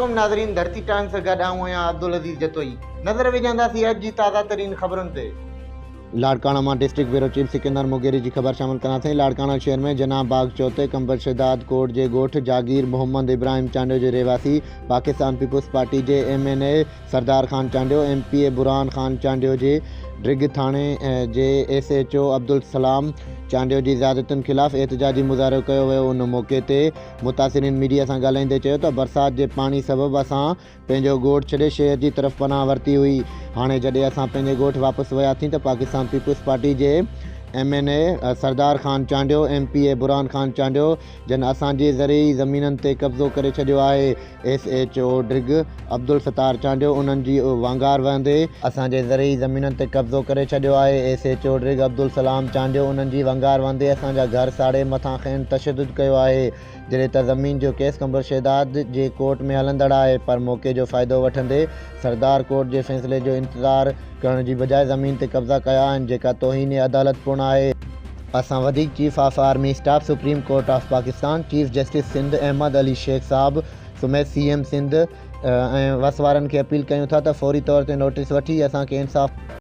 عليڪم ناظرين ڌرتي ٽائيمز سان گڏ آئون آهيان عبدالعزيز جتوئي نظر وجهنداسين اڄ جي تازه ترين خبرن تي. لاڙڪاڻا مان district bureau chief Sikandar Mugheri جي خبر شامل ڪنداسين لاڙڪاڻا شهر ۾ جناح باغ چوڪ تي قمبر شهداد ڪوٽ جي ڳوٺ جاگير محمد ابراهيم چانڊيو جي رهواسي پاڪستان پيپلز پارٽي جي M N A Sardar Khan Chandio, M P A Burhan Khan Chandio جي ڊرگهه ٿاڻي جي S H O Abdul Salam Chandio جي زيادتين خلاف احتجاجي مظاهرو ڪيو ويو ان موقعي تي متاثرين ميڊيا سان ڳالهائيندي چيو ته برسات جي پاڻي سبب اسان پنهنجو ڳوٺ ڇڏي شهر جي طرف پناهه ورتي هئي هاڻي جڏهن اسان پنهنجي ڳوٺ واپس وياسين ته پاڪستان پيپلز پارٽي جي M N A Sardar Khan Chandio, M P A Burhan Khan Chandio جن اسان جي زرعي زمينن تي قبضو ڪري ڇڏيو آهي S H O Drigh Abdul Sattar Chandio انهن جي وانگار وهندي اسان جي زرعي زمينن تي قبضو ڪري ڇڏيو آهي، S H O Drigh Abdul Salam Chandio انهن جي ونگار وهندي اسان جا گهر ساڙي مٿان کين تشدد ڪيو آهي، جڏهن ته زمين جو ڪيس قمبر شهداد جي ڪورٽ ۾ هلندڙ آهي پر موقعي جو فائدو وٺندي سردار ڪورٽ جي فيصلي جو انتظار ڪرڻ جي بجاء زمين تي قبضا ڪيا آهن جيڪا توهين عدالت پڻ آهي. اسان وڌيڪ chief of army staff supreme court of Pakistan chief justice Sindh Ahmed Ali Shaikh صاحب سميت سي ايم سنڌ ۽ وس وارن کي اپيل ڪيون ٿا ته فوري طور تي نوٽيس وٺي اسان کي انصاف.